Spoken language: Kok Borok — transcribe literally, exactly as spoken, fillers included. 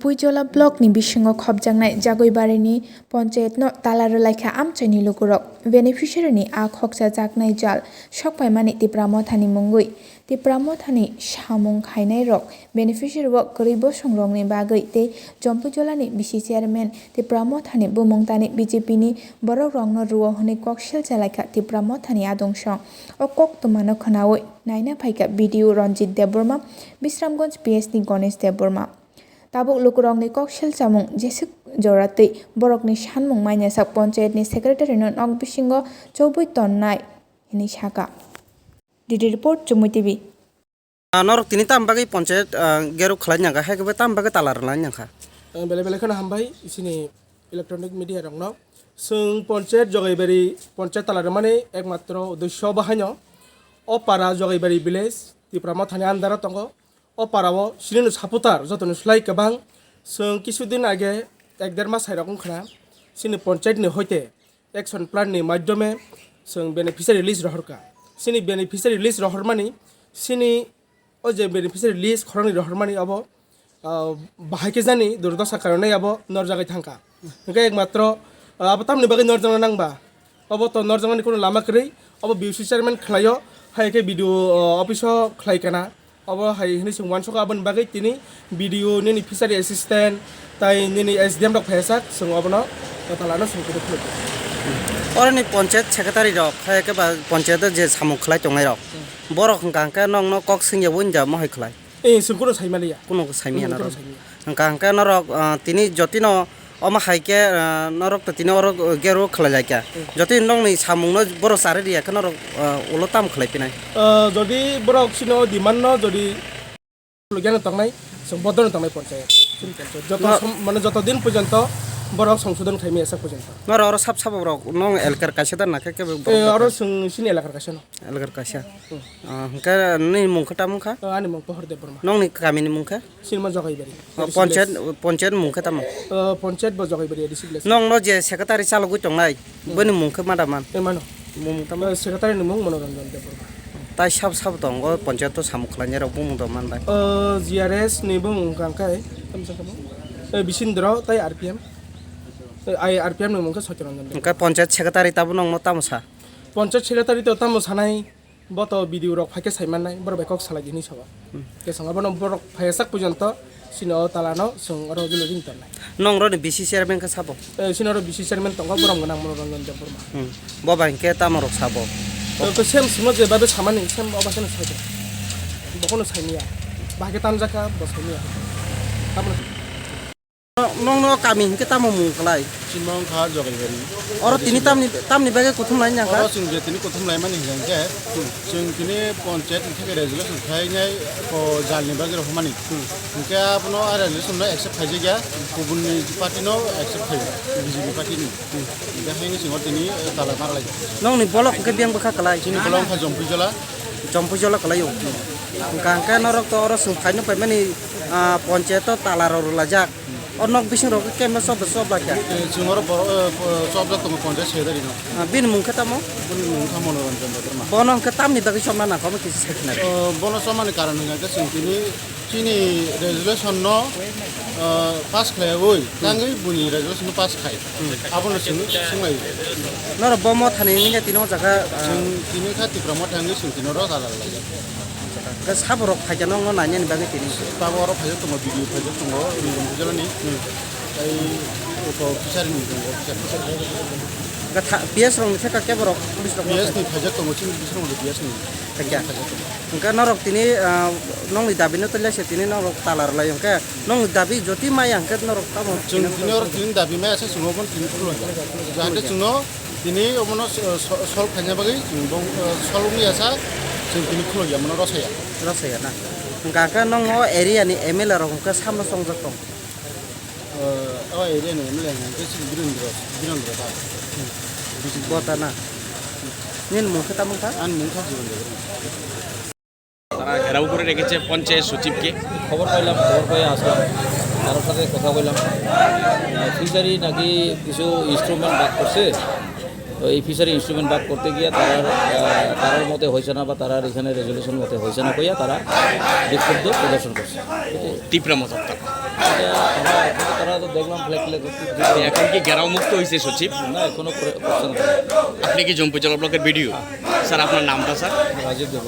Puijola block ni bisingo khopjaknai Jagoibarini ponchayat no tala rwlaikha amchaini lukurok. Beneficiary ni a khokchajaknai jal sokpaimani Tipra Motha ni mungwi. Tipra Motha ni samung khainai rok beneficiary o kwrwi bosong rok ni bagwi tei Jompuijola ni bisi chairman Tipra Motha ni bumung tani B J P ni borok rok no rwo hwnwi kok silchalaikha Tipra Motha ni adungsong. O kok twmano khwnawi naina phaikha B D O Ranjit Debbarma, Bisramganj P S ni Ganesh Debbarma. Tabuk lukurokni kok silchamung jeswk jora twi borokni sanmung manya sak ponchayatni secretary-no nok bisingo chobwi tonnai hwnwi sakha. D D report, Chumui T V. Ah, norok tini tam bagwi ponchayat, ah, gero khlai nangkha, hai khe tam bagwi tala rwlai nangkha. Ang belai belai kheno hambai chini electronic media rokno. Chwng ponchayat Jogaibari ponchayat tala rwmani ekmatro uddesyo bo haino o para Jogaibari village Tipra Mothani under o tongo. O parao chini no supporter jotoni slai kwbang. Chwng kisu din age ek der mas hai rok wngkha na chini ponchayat ni hoite action plan ni madhyome chwng beneficiary list rohorkha. Chini beneficiary list rohormani chini o je beneficiary list khoroknwi rohormani abo, ah, bahai khe jani durdosa karonwi abo norjagwi thangkha. Hwnkhe ekmatro, ah, abo tamni bagwi norjakna nangba? Obo to norjaknani kuno lama kwrwi. Obo B O C chairman khlaio, hai khe B D O, ah, office o khlai kana. Obo hai hwnwi chwng uansukha, aboni bagwi tini B D O nini fishery assistant tai nini S D M rok phaiyasak, chwng obono talano chwng kwrwi khulukgo. Oroni ponchayat secretary rok, hai khe ba ponchayat o je samung khlai tongnai rok, borok hwnkha hwnkhe nokno kok swngya bo wngya mohai khlai. Eh, chwng kuno saimaliya. Kuno saimaya. Hmm, norok kuno saimaliya. Hwnkha hwnkhe norok, ah, tini jotino omo hai khe, ah, norok to tini oro gero khlai lai kha. Hmm. Jotini nokni samungno borok charwi riya khe norok, ah, ulo tamo khlai phinai? Ah, jodi borok chini o demand no jodi logiyano tongnai, chwng bodono tongnai ponchayat. Chini ponchayat. Joto som-, mane joto din porjonto borok songsodon khaimaya sak porjonto. Norok oro sab sabo rok nong elkar kaisa da nakhe kebo borok Eh, da oro kha? Chwng chini elakar kaisa no. Elgar kaisa. Hmm. Ah, hwnkhe nini mung khe tamo wngkha? Ah, ani mung Pohor Debbarma. Nokni kamini mung khe? Sinima Jogaibari. Ah, A D C ponchayat, village. Ponchayat mung khe tamo? Ah, ponchayat bo Jogaibari A D C village. Nokno je secretary chalogwi tongnai, hmm, boni mung khe ma da man? Eh, mano. Bumung tamo? Ah, secretary ni mung Manoranjan Debbarma. Tai sab sab tongo ponchayat o samung khlainai rok bumung tong man bai? Ah, G R S ni bumung wngkha khe, tamo sakha mo? Eh, Bisindro tai R P M. Eh, ai R P M ni mung khe Satyaranjan Debbarma. Hwnkhe ponchayat secretary tabo nokno tamo sa? Ponchayat secretary to tamo sanai, bo to B D O rok phaikhe saimannai, borok bai kok salai di hinwi sao. Hmm. Khe chwng abono borok phaiyasak porjonto chini o talano chwng oro jolo ring tonnai. Nong roni B C chairman khe sabo? Eh, chini oro B C chairman tongo, borom gwnang Manoranjan Debbarma. Hmm. Bo bai khe tamo rok sabo? To, to same simo je babe samani, same obo kheno sai de. Bokono saimanya. Bahai khe tanjak kha, bo saimanya. Tamoni Nokno kami hinkhe tamo mung kwlai? Chini wngkha Jogaibari. Oro tini tamni, tamni bagwi kuthum lai nangkha? Oro chwng je tini kuthum laimani hinkhe, chwng tini ponchayat ni theke resolution khainai ko jalni bagwi rohormani. Hinkhe abono a resolution no accept khaijakya, kubunni party no accept khaio, B J P party ni. Hinkhe haino chwng oro tini tala mara lai. Nokni bolok hinkhe biyang bwkha kwlai? Chini bolok wngkha Jompuijola. Jompuijola kwlaio. Hwnkha hwnkhe norok to oro chwng phaino paimani, ah, ponchayat o tala rok rwlaijak. O nok bising rok khe kemno chop chop lai kha? Eh, chwng oro borok, eh, chopjak tongo ponchayat secretary no. Ah, bini mung khe tamo? Bini mung khe Manoranjan Debbarma. Bono hwnkhe tamni bagwi chopna nangkha omo kisa sai khna rw. Eh, bono chopmani karon hwnkha khe chwng tini chini resolution no, eh, pass khlaiwi tangwi buni resolution no pass khai. Hmm. Abono chwng swnglaio. Norok bo mothani wngya tini o jaga, ah, chwng tini kha Tipra Motha wngwi chwng tini oro tala rwlaijak. Hwnkhe saborok phaikhe nokno nainani bagwi tini? Tabuk oro phaijak tongo, B D O phaijak tongo, Ranjan Pujalani. Hmm. Tei uko fishery ni tongo, fishery, fishery. Hwnkhe tha-, P S rokni theka kebo rok, police rok P S ni phaijak tongo, chini police rok P S ni. Thekya. Phaijak tongo. Hwnkhe norok tini, ah, nokni dabi no twi lai se tini norok tala rwlai hwnkhe nokni dabi jotwi maya hwnkhe norok tamo chwng tini tini oro tini dabi maya se chwng obo tini khulumya. Jahate chwngno tini omono so-, so-, solve khaina bagwi chwng bo, eh, solve wngya sa chwng tini khulumya mono rosaya. Rosaya na? Hwnkha khe nokno area ni M L A rok hwnkhe samno chongjak tong? Eh, o area ni M L A hwnkhe chini Birendra, Birendra da. Bota na? Nini mung khe tamo wngkha? Ani mung kha Jiban Debbarma. তারা ঘেরাও করে রেখেছে পঞ্চায়েত সচিবকে। খবর পাইলাম, খবর পেয়ে আসলাম, তার সাথে কথা বললাম। ফিশারি নাকি কিছু ইনস্ট্রুমেন্ট বাদ করছে, তো এই ফিশারি ইনস্ট্রুমেন্ট ভাগ করতে গিয়ে তারা, আহ, তারার মতে হয়েছে না বা তারার এখানে রেজলিউশন মতে হয়েছে না কইয়া তারা বিক্ষুব্ধ প্রদর্শন করছে। তীব্র মতাত্মক। এটা আমরা এখন তো তারা তো দেখলাম ফ্ল্যাগ ফ্ল্যাগ এখন কি ঘেরাও মুক্ত হয়েছে সচিব? না, এখনো করে- করছে না। আপনি কি জম্পুইজলা ব্লকের বিডিও? স্যার, আপনার নামটা স্যার? রাজীব দেব।